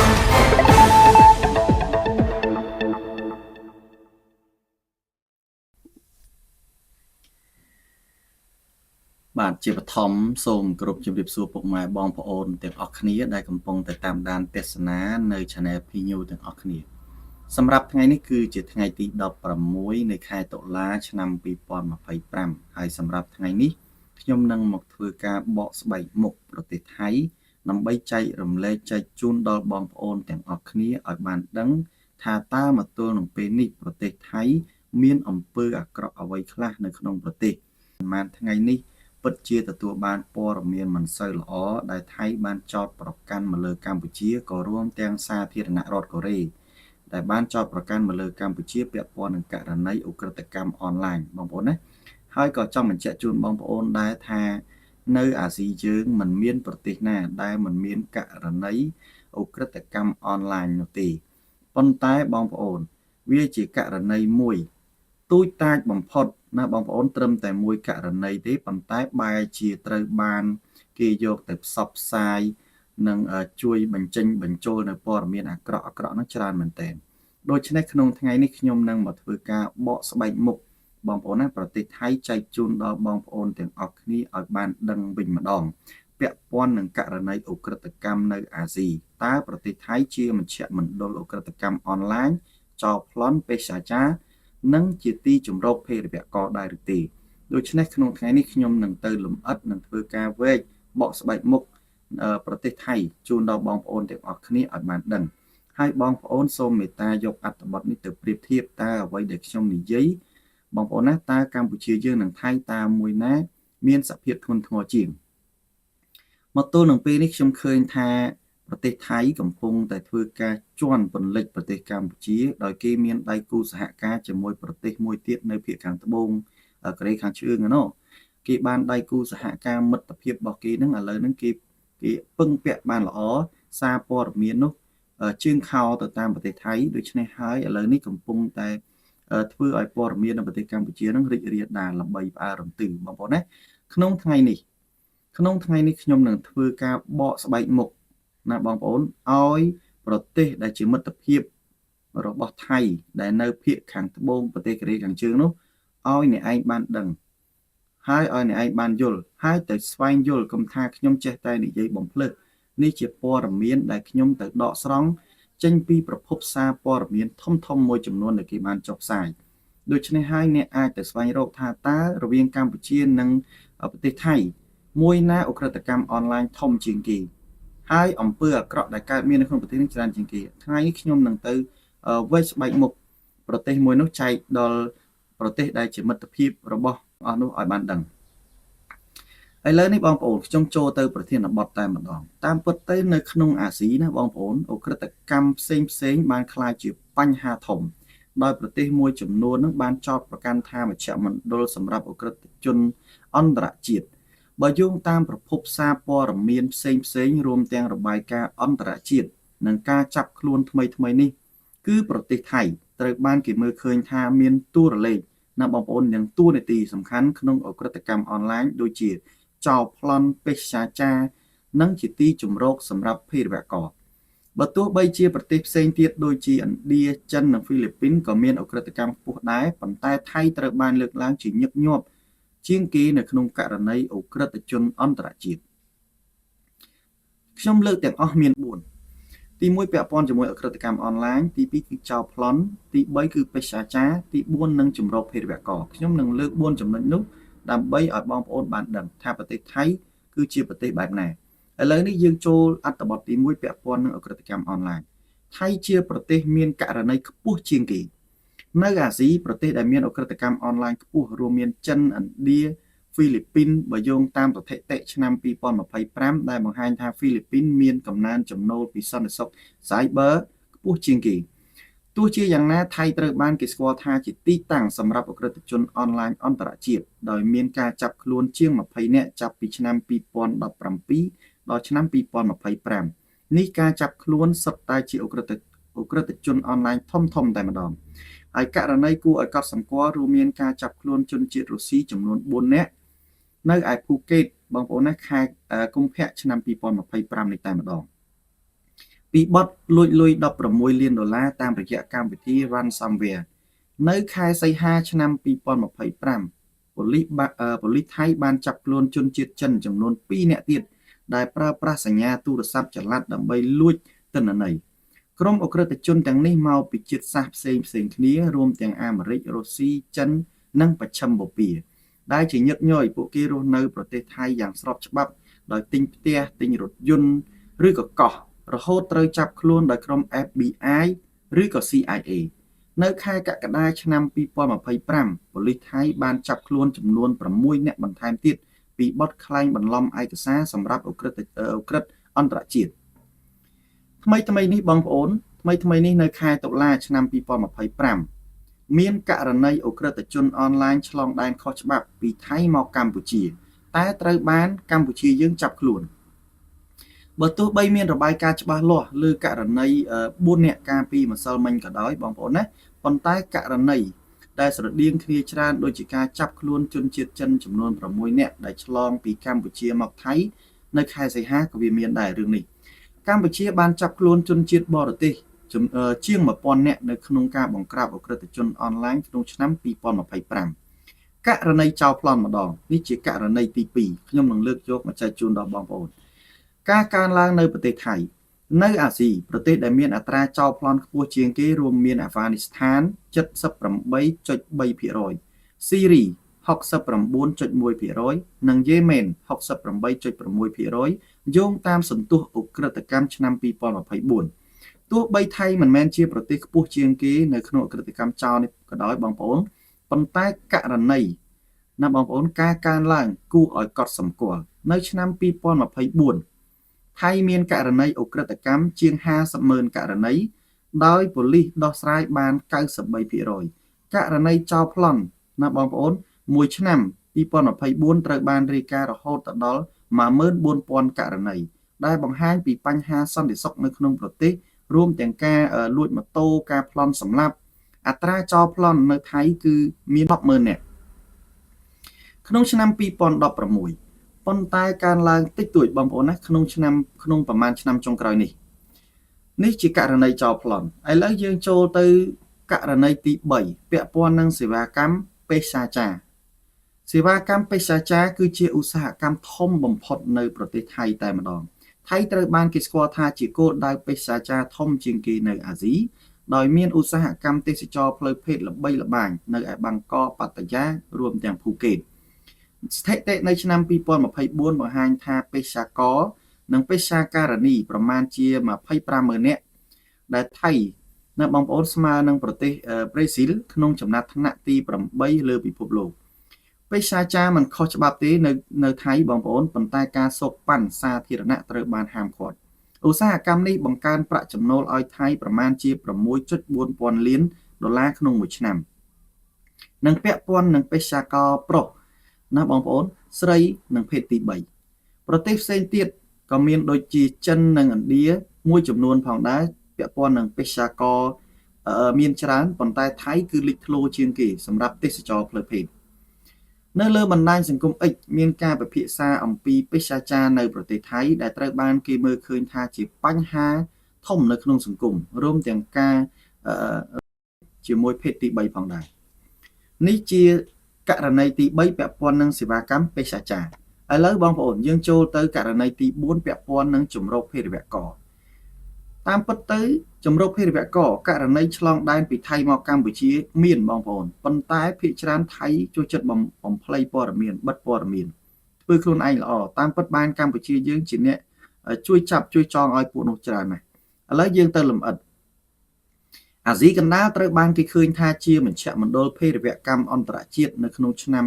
បាទជាបឋមសូមគោរពជម្រាបសួរពុកម៉ែបងប្អូនទាំងអស់គ្នាដែលកំពុងតែតាមដានទស្សនានៅ Channel P New ទាំងអស់គ្នាសម្រាប់ថ្ងៃនេះគឺជាថ្ងៃទី16នៃខែតុលាឆ្នាំ2025ហើយសម្រាប់ថ្ងៃនេះខ្ញុំនឹងមកធ្វើការបកស្បែកមុខប្រទេសថៃដើម្បីចែករំលែកចែកជូនដល់បងប្អូនទាំងអស់គ្នាឲ្យបានដឹងថាតើមកទល់នឹងពេលនេះប្រទេសថៃមានអំពើអាក្រក់អ្វីខ្លះនៅក្នុងប្រទេសប្រហែលថ្ងៃនេះពិតជាទទួលបានព័ត៌មានមិនសូវល្អដែលថៃបានចោទប្រកាន់មកលើកម្ពុជាក៏រួមទាំងសាធារណរដ្ឋកូរ៉េដែលបានចោទប្រកាន់មកលើកម្ពុជាពាក់ព័ន្ធនឹងករណីឧក្រិដ្ឋកម្មអនឡាញបងប្អូនណាហើយក៏ចង់បញ្ជាក់ជូនបងប្អូនដែរថានៅអាស៊ីយើងមិនមានប្រទេសណាដែលមិនមានករណីឧក្រិដ្ឋកម្មអនឡាញនោះទេប៉ុន្តែបងប្អូនវាជាករណីមួយទូចតាចបំផុតណាបងប្អូនត្រឹមតែមួយករណីទេប៉ុន្តែបែរជាត្រូវបានគេយកទៅផ្សព្វផ្សាយនិងជួយបញ្ចេញបញ្ចូលនៅព័ត៌មានអាក្រក់អាក្រក់នោះច្រើនមែនទែនដូច្នេះក្នុងថ្ងៃនេះខ្ញុំនឹងមកធ្វើការបកស្បែកមុខបងប្អូនណាប្រទេសថៃចែកជូនដល់បងប្អូនទាំងអស់គ្នាឲ្យបានដឹងវិញម្ដងពាក់ព័ន្ធនឹងករណីឧក្រិដ្ឋកម្មនៅអាស៊ីតើប្រទេសថៃជាមជ្ឈមណ្ឌលឧក្រិដ្ឋកម្មអនឡាញចោរប្លន់ពេស្យាចារនិងជាទីជម្រកភេរវករដែរឬទេដូច្នេះក្នុងថ្ងៃនេះខ្ញុំនឹងទៅលម្អិតនិងធ្វើការវែកបកស្បែកមុខប្រទេសថៃជូនដល់បងប្អូនទាំងអស់គ្នាឲ្យបានដឹងហើយបងប្អូនសូមមេត្តាយកអត្ថបទនេះទៅប្រៀបធៀបតើអ្វីដែលខ្ញុំនិយាយបងប្អូនណាតើកម្ពុជាយើងនិងថៃតើមួយណាមានសភាពធ្ងន់ធ្ងរជាងមកទល់នឹងពេលនេះខ្ញុំឃើញថាប្រទេសថៃកំពុងតែធ្វើការជន់ពន្លិចប្រទេសកម្ពុជាដោយគេមានដៃគូសហការជាមួយប្រទេសមួយទៀតនៅភាគខាងត្បូងកូរ៉េខាងជើងនោះគេបានដៃគូសហការមិត្តភាពរបស់គេហ្នឹងឥឡូវហ្នឹងគេពឹងពាក់បានល្អសារព័ត៌មាននោះជើងខោទៅតាមប្រទេសថៃដូច្នេះហើយឥឡូវនេះកំពុងតែធ្វើឲ្យព័ត៌មាននៅប្រទេសកម្ពុជានឹងរីករាលដាលល្បីផ្អើលរន្ទឺបងប្អូនណាក្នុងថ្ងៃនេះខ្ញុំនឹងធ្វើការបកស្បែកមុខណាបងប្អូនឲ្យប្រទេសដែលជាមិត្តភាពរបស់ថៃដែលនៅភាគខាងត្បូងប្រទេសកូរ៉េខាងជើងនោះឲ្យអ្នកឯងបានដឹងហើយឲ្យអ្នកឯងបានយល់ហើយទៅស្វែងយល់កុំថាខ្ញុំចេះតែនិយាយបំភ្លើសនេះជាព័ត៌មានដែលខ្ញុំទៅដកស្រង់ចេញពីប្រភពសារព័ត៌មានធំៗមួយចំនួនដែលគេបានចុះផ្សាយដូច្នេះហើយអ្នកអាចទៅស្វែងរកថាតើរវាងកម្ពុជានិងប្រទេសថៃមួយណាឧក្រិដ្ឋកម្មអនឡាញធំជាងគេហើយអំពើអាក្រក់ដែលកើតមាននៅក្នុងប្រទេសនេះច្រើនជាងគេថ្ងៃនេះខ្ញុំនឹងទៅវែកស្បែកមុខប្រទេសមួយនោះចែកដល់ប្រទេសដែលជាមិត្តភាពរបស់អស់នោះឲ្យបានដឹងឥឡូវនេះបងប្អូនខ្ញុំចូលទៅប្រធានបទតែម្ដងតាមពិតទៅនៅក្នុងអាស៊ីណាបងប្អូនឧក្រិដ្ឋកម្មផ្សេងផ្សេងបានក្លាយជាបញ្ហាធំដោយប្រទេសមួយចំនួននឹងបានចោទប្រកាន់ថាមជ្ឈមណ្ឌលសម្រាប់ឧក្រិដ្ឋជនអន្តរជាតិបើយោងតាមប្រភពសារព័ត៌មានផ្សេងផ្សេងរួមទាំងរបាយការណ៍អន្តរជាតិនិងការចាប់ខ្លួនថ្មីថ្មីនេះគឺប្រទេសថៃត្រូវបានគេមើលឃើញថាមានតួលេខណាបងប្អូននិងតួនាទីសំខាន់ក្នុងឧក្រិដ្ឋកម្មអនឡាញដូចជាចោរប្លន់ពេស្យាចារនិងជាទីជម្រកសម្រាប់ភេរវករបើទោះបីជាប្រទេសផ្សេងទៀតដូចជាឥណ្ឌាចិននិងហ្វីលីពីនក៏មានឧក្រិដ្ឋកម្មខ្ពស់ដែរប៉ុន្តែថៃត្រូវបានលើកឡើងជាញឹកញាប់ជាងគេនៅក្នុងករណីឧក្រិដ្ឋជនអន្តរជាតិខ្ញុំលើកទាំងអស់មាន4ទី1ពាក់ព័ន្ធជាមួយឧក្រិដ្ឋកម្មអនឡាញទី2គឺចោរប្លន់ទី3គឺពេស្យាចារទី4និងជម្រកភេរវករខ្ញុំនឹងលើក4ចំណុចនោះដើម្បីឲ្យបងប្អូនបានដឹងថាប្រទេសថៃគឺជាប្រទេសបែបណាឥឡូវនេះយើងចូលអត្ថបទទី1ពាក់ព័ន្ធនឹងឧក្រិដ្ឋកម្មអនឡាញថៃជាប្រទេសមានករណីខ្ពស់ជាងគេនៅអាស៊ីប្រទេសដែលមានឧក្រិដ្ឋកម្មអនឡាញខ្ពស់រួមមានចិនឥណ្ឌាហ្វីលីពីនបើយោងតាមស្ថិតិឆ្នាំ2025ដែលបង្ហាញថាហ្វីលីពីនមានកំណើនចំណូលពីសន្តិសុខ Cyber ខ្ពស់ជាងគេទោះជាយ៉ាងណាថៃត្រូវបានគេស្គាល់ថាជាទីតាំងសម្រាប់ឧក្រិដ្ឋជនអនឡាញអន្តរជាតិដោយមានការចាប់ខ្លួនជាង20នាក់ចាប់ពីឆ្នាំ2017ដល់ឆ្នាំ2025នេះការចាប់ខ្លួនសុទ្ធតែជាឧក្រិដ្ឋជនអនឡាញធំៗតែម្ដងហើយករណីគួរឲ្យកត់សម្គាល់រួមមានការចាប់ខ្លួនជនជាតិរុស្ស៊ីចំនួន4នាក់នៅឯភូកេតបងប្អូនណាខែកុម្ភៈឆ្នាំ2025នេះតែម្ដង ពីបទលួចលុយ16លានដុល្លារតាមរយៈកម្មវិធី Ransomware នៅខែសីហាឆ្នាំ2025ប៉ូលីសថៃបានចាប់ខ្លួនជនជាតិចិនចំនួន2នាក់ទៀតដែលប្រើប្រាស់សញ្ញាទូរស័ព្ទចល័តដើម្បីលួចទិន្នន័យក្រុមឧក្រិដ្ឋជនទាំងនេះមកពីជាតិសាសន៍ផ្សេងៗគ្នារួមទាំងអាមេរិករុស្ស៊ីចិននិងបច្ឆិមបូព៌ាដែលជាញឹកញយពួកគេរស់នៅប្រទេសថៃយ៉ាងស្របច្បាប់ដោយទិញផ្ទះទិញរថយន្តឬក៏កោះរហូតត្រូវចាប់ខ្លួនដោយក្រុម FBI ឬក៏ CIA នៅខែកក្កដាឆ្នាំ2025ប៉ូលីសថៃបានចាប់ខ្លួនចំនួន6នាក់បន្ថែមទៀតពីបទក្លែងបន្លំឯកសារសម្រាប់ឧក្រិដ្ឋអន្តរជាតិថ្មីៗនេះបងប្អូនថ្មីៗនេះនៅខែតុលាឆ្នាំ2025មានករណីឧក្រិដ្ឋជនអនឡាញឆ្លងដែនខុសច្បាប់ពីថៃមកកម្ពុជា តែត្រូវបានកម្ពុជាយើងចាប់ខ្លួនបើទោះបីមានរបាយការណ៍ច្បាស់លាស់លើករណី4នាក់កាលពីម្សិលមិញក៏ដោយបងប្អូនណាប៉ុន្តែករណីដែលស្រដៀងគ្នាច្រើនដូចជាការចាប់ខ្លួនជនជាតិចិនចំនួន6នាក់ដែលឆ្លងពីកម្ពុជាមកថៃនៅខែសីហាក៏វាមានដែររឿងនេះកម្ពុជាបានចាប់ខ្លួនជនជាតិបរទេសជាង1000នាក់នៅក្នុងការបង្ក្រាបឧក្រិដ្ឋជនអនឡាញក្នុងឆ្នាំ2025ករណីចោលប្លន់ម្ដងនេះជាករណីទី2ខ្ញុំនឹងលើកយកមកចែកជូនដល់បងប្អូនការកើនឡើងនៅប្រទេសថៃនៅអាស៊ីប្រទេសដែលមានអត្រាចោលប្លន់ខ្ពស់ជាងគេរួមមានអាហ្វានីស្ថាន 78.3% ស៊ីរី 69.1% និងយេម៉ែន 68.6% យោងតាមសន្ទស្សន៍ឧក្រិដ្ឋកម្មឆ្នាំ2024ទោះបីថៃមិនមែនជាប្រទេសខ្ពស់ជាងគេនៅក្នុងឧក្រិដ្ឋកម្មចោលនេះក៏ដោយបងប្អូនប៉ុន្តែករណីណាបងប្អូនការកើនឡើងគួរឲ្យកត់សម្គាល់នៅឆ្នាំ2024ថៃមានករណីឧក្រិដ្ឋកម្មជាង50,000ករណីដោយប៉ូលីសដោះស្រាយបាន 93% ករណីចោលប្លន់ណាបងប្អូនមួយឆ្នាំ2024ត្រូវបានរាយការណ៍រហូតដល់14,000ករណីដែលបង្ហាញពីបញ្ហាសន្តិសុខនៅក្នុងប្រទេសរួមទាំងការលួចម៉ូតូការប្លន់សម្លាប់អត្រាចោលប្លន់នៅថៃគឺមាន10,000នាក់ក្នុងឆ្នាំ2016ប៉ុន្តែកើនឡើងតិចតួចបងប្អូនណាក្នុងឆ្នាំក្នុងប្រហែលឆ្នាំចុងក្រោយនេះនេះជាករណីចោលប្លន់ឥឡូវយើងចូលទៅករណីទី3ពាក់ព័ន្ធនឹងសេវាកម្មពេសាចារសេវាកម្មពេសាចារគឺជាឧស្សាហកម្មធំបំផុតនៅប្រទេសថៃតែម្ដងថៃត្រូវបានគេស្គាល់ថាជាគោលដៅពេសាចារធំជាងគេនៅអាស៊ីដោយមានឧស្សាហកម្មទេសចរផ្លូវភេទល្បីល្បាញនៅឯបាងកកប៉ាតាយារួមទាំងភូកេតស្ថិតិនៅឆ្នាំ2024បង្ហាញថាពេសាករនិងពេសាការនីប្រមាណជា250,000នាក់ដែលថៃនៅបងប្អូនស្មើនឹងប្រទេសប្រេស៊ីលក្នុងចំណាត់ថ្នាក់ទី8លើពិភពលោកពេសាចារមិនខុសច្បាប់ទេនៅថៃបងប្អូនប៉ុន្តែការសូកប៉ាន់សាធារណៈត្រូវបានហាមឃាត់ឧស្សាហកម្មនេះបង្កើនប្រាក់ចំណូលឲ្យថៃប្រមាណជា 6.4 ពាន់លានដុល្លារក្នុងមួយឆ្នាំនិងពាក់ព័ន្ធនឹងពេសាករប្រុសណាបងប្អូនស្រីនិងភេទទី3ប្រទេសផ្សេងទៀតក៏មានដូចជាចិននិងឥណ្ឌាមួយចំនួនផងដែរពាក់ព័ន្ធនឹងពេសាករមានច្រើនប៉ុន្តែថៃគឺលេចធ្លោជាងគេសម្រាប់ទេសចរផ្លូវភេទនៅលើបណ្ដាញសង្គម X មានការពិភាក្សាអំពីពេសាចារនៅប្រទេសថៃដែលត្រូវបានគេមើលឃើញថាជាបញ្ហាធំនៅក្នុងសង្គមរួមទាំងការជាមួយភេទទី3ផងដែរនេះជាករណីទី3ពាក់ព័ន្ធនឹងសេវាកម្មពេសាចារឥឡូវបងប្អូនយើងចូលទៅករណីទី4ពាក់ព័ន្ធនឹងជម្រកភេរវករតាមពិតទៅជម្រកភេរវករករណីឆ្លងដែនពីថៃមកកម្ពុជាមានបងប្អូនប៉ុន្តែភាគច្រើនថៃចូលចិត្តបំភ្លៃព័ត៌មានបិទព័ត៌មានធ្វើខ្លួនឯងល្អតាមពិតបានកម្ពុជាយើងជាអ្នកជួយចាប់ជួយចងឲ្យពួកនោះច្រើនណាស់ឥឡូវយើងទៅលម្អិតអាស៊ីកណ្ដាលត្រូវបានគេឃើញថាជាមជ្ឈមណ្ឌលភេរវកម្មអន្តរជាតិនៅក្នុងឆ្នាំ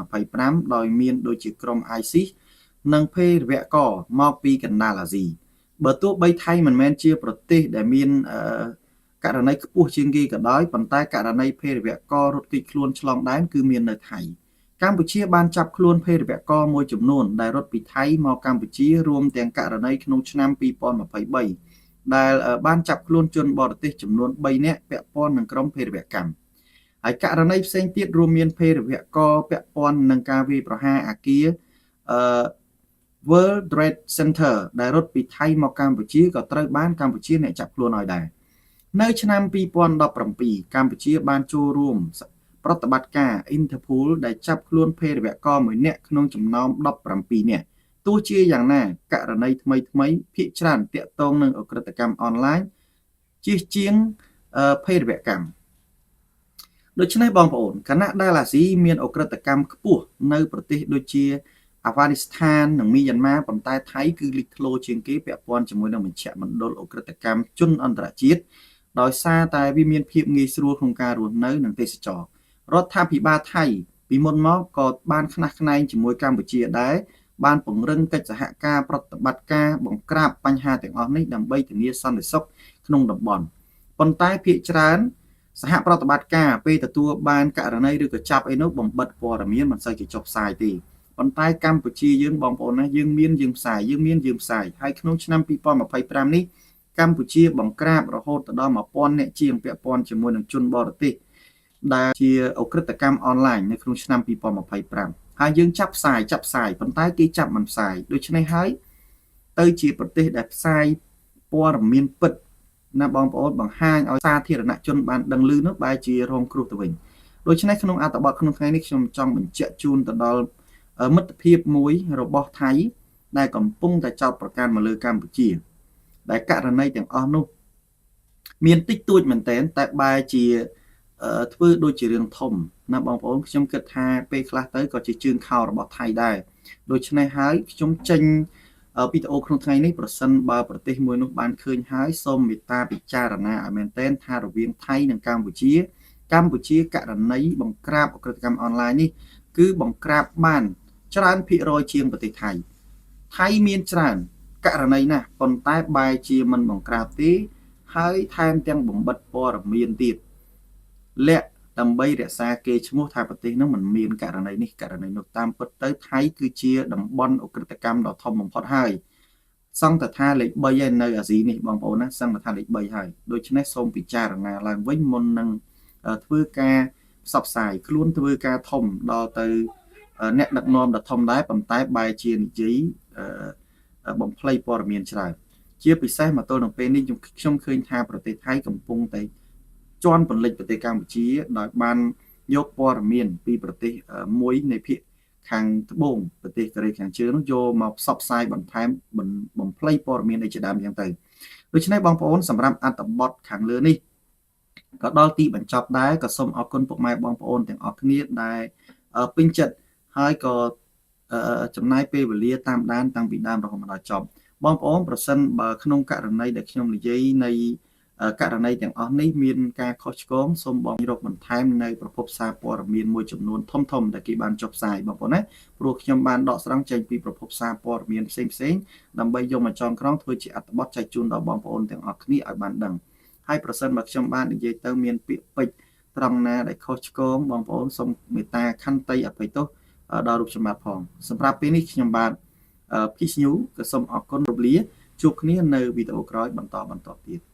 2025ដោយមានដូចជាក្រុម ISIS និងភេរវករមកពីកណ្ដាលអាស៊ីបើទោះបីថៃមិនមែនជាប្រទេសដែលមានករណីខ្ពស់ជាងគេក៏ដោយប៉ុន្តែករណីភេរវកររត់គេចខ្លួនឆ្លងដែនគឺមាននៅថៃកម្ពុជាបានចាប់ខ្លួនភេរវករមួយចំនួនដែលរត់ពីថៃមកកម្ពុជារួមទាំងករណីក្នុងឆ្នាំ2023ដែលបានចាប់ខ្លួនជនបរទេសចំនួន3នាក់ពាក់ព័ន្ធនឹងក្រុមភេរវកម្មហើយករណីផ្សេងទៀតរួមមានភេរវករពាក់ព័ន្ធនឹងការវាយប្រហារអាគារអឺ World Trade Center ដែលរត់ពីថៃមកកម្ពុជាក៏ត្រូវបានកម្ពុជាអ្នកចាប់ខ្លួនឲ្យដែរនៅឆ្នាំ2017កម្ពុជាបានចូលរួមប្រតិបត្តិការ Interpol ដែលចាប់ខ្លួនភេរវករមួយនាក់ក្នុងចំណោម17នាក់ទោះជាយ៉ាងណាករណីថ្មីថ្មីភាគច្រើនទាក់ទងនឹងឧក្រិដ្ឋកម្មអនឡាញជាជាងភេរវកម្មដូច្នេះបងប្អូនខណៈដែលអាស៊ីមានឧក្រិដ្ឋកម្មខ្ពស់នៅប្រទេសដូចជាអាហ្វហ្គានីស្ថាននិងមីយ៉ាន់ម៉ាប៉ុន្តែថៃគឺលេចធ្លោជាងគេពាក់ព័ន្ធជាមួយនឹងមជ្ឈមណ្ឌលឧក្រិដ្ឋកម្មជនអន្តរជាតិដោយសារតែវាមានភាពងាយស្រួលក្នុងការរស់នៅនិងទេសចររដ្ឋាភិបាលថៃពីមុនមកក៏បានខ្នះខ្នែងជាមួយកម្ពុជាដែរបានពង្រឹងកិច្ចសហការប្រតិបត្តិការបង្ក្រាបបញ្ហាទាំងអស់នេះដើម្បីធានាសន្តិសុខក្នុងតំបន់ប៉ុន្តែភាគច្រើនសហប្រតិបត្តិការពេលទទួលបានករណីឬក៏ចាប់អីនោះបំបិតព័ត៌មានមិនសូវជាចុះផ្សាយទេប៉ុន្តែកម្ពុជាយើងបងប្អូនណាយើងមានយើងផ្សាយយើងមានយើងផ្សាយហើយក្នុងឆ្នាំ2025នេះកម្ពុជាបង្ក្រាបរហូតដល់1000អ្នកជាងពាក់ព័ន្ធជាមួយនឹងជនបរទេសដែលជាឧក្រិដ្ឋកម្មអនឡាញនៅក្នុងឆ្នាំ2025ហើយយើងចាប់ផ្សាយចាប់ផ្សាយប៉ុន្តែគេចាប់មិនផ្សាយដូច្នេះហើយទៅជាប្រទេសដែលផ្សាយព័ត៌មានពិតណាបងប្អូនបង្ហាញឲ្យសាធារណជនបានដឹងឮនោះបែរជារងគ្រោះទៅវិញដូច្នេះក្នុងអត្ថបទក្នុងថ្ងៃនេះខ្ញុំចង់បញ្ជាក់ជូនទៅដល់មិត្តភាពមួយរបស់ថៃដែលកំពុងតែចោទប្រកាន់មកលើកម្ពុជាដែលករណីទាំងអស់នោះមានតិចតួចមែនទែនតែបែរជាធ្វើដូចជារឿងធំណាបងប្អូនខ្ញុំគិតថាពេលខ្លះទៅក៏ជាជើងខោរបស់ថៃដែរដូច្នេះហើយខ្ញុំចេញវីដេអូក្នុងថ្ងៃនេះប្រសិនបើប្រទេសមួយនោះបានឃើញហើយសូមមេត្តាពិចារណាឲ្យមែនទែនថារវាងថៃនិងកម្ពុជាកម្ពុជាករណីបង្ក្រាបឧក្រិដ្ឋកម្មអនឡាញនេះគឺបង្ក្រាបបានច្រើនភាគរយជាងប្រទេសថៃថៃមានច្រើនករណីណាស់ប៉ុន្តែបែរជាមិនបង្ក្រាបទេហើយថែមទាំងបំបិតព័ត៌មានទៀតលាក់ដើម្បីរក្សាកេរ្តិ៍ឈ្មោះថាប្រទេសនោះមិនមានករណីនេះករណីនោះតាមពិតទៅថៃគឺជាតំបន់ឧក្រិដ្ឋកម្មដ៏ធំបំផុតហើយសង្កថាលេខ3ហើយនៅអាស៊ីនេះបងប្អូនណាសង្កថាលេខ3ហើយដូច្នេះសូមពិចារណាឡើងវិញមុននឹងធ្វើការផ្សព្វផ្សាយខ្លួនធ្វើការធំដល់ទៅអ្នកដឹកនាំដ៏ធំដែរប៉ុន្តែបែរជានិយាយបំភ្លៃព័ត៌មានច្រើនជាពិសេសមកទល់នឹងពេលនេះខ្ញុំឃើញថាប្រទេសថៃកំពុងតែជន់ពន្លិចប្រទេសកម្ពុជាដោយបានយកព័ត៌មានពីប្រទេសមួយនៃភាគខាងត្បូងប្រទេសកូរ៉េខាងជើងនោះយកមកផ្សព្វផ្សាយបន្ថែមបំភ្លៃព័ត៌មានអីជាដើមយ៉ាងទៅដូច្នេះបងប្អូនសម្រាប់អត្ថបទខាងលើនេះក៏ដល់ទីបញ្ចប់ដែរក៏សូមអរគុណពុកម៉ែបងប្អូនទាំងអស់គ្នាដែលពេញចិត្តហើយក៏ចំណាយពេលវេលាតាមដានតាំងពីដើមរហូតមកដល់ចប់បងប្អូនប្រសិនបើក្នុងករណីដែលខ្ញុំនិយាយនៃករណីទាំងអស់នេះមានការខុសឆ្គងសូមបងរកបន្ថែមនៅប្រភពសារព័ត៌មានមួយចំនួនធំធំដែលគេបានចុះផ្សាយបងប្អូនណាព្រោះខ្ញុំបានដកស្រង់ចេញពីប្រភពសារព័ត៌មានផ្សេងផ្សេងដើម្បីយកមកចងក្រងធ្វើជាអត្ថបទចែកជូនដល់បងប្អូនទាំងអស់គ្នាឲ្យបានដឹងហើយប្រសិនបើខ្ញុំបាននិយាយទៅមានពាក្យពេចន៍ត្រង់ណាដែលខុសឆ្គងបងប្អូនសូមមេត្តាខន្តីអភ័យទោសដល់រូបខ្ញុំបាទផងសម្រាប់ពេលនេះខ្ញុំបាទ Peace New ក៏សូមអរគុណរំលាជួបគ្នានៅវីដេអូក្រោយបន្តបន្តទៀត។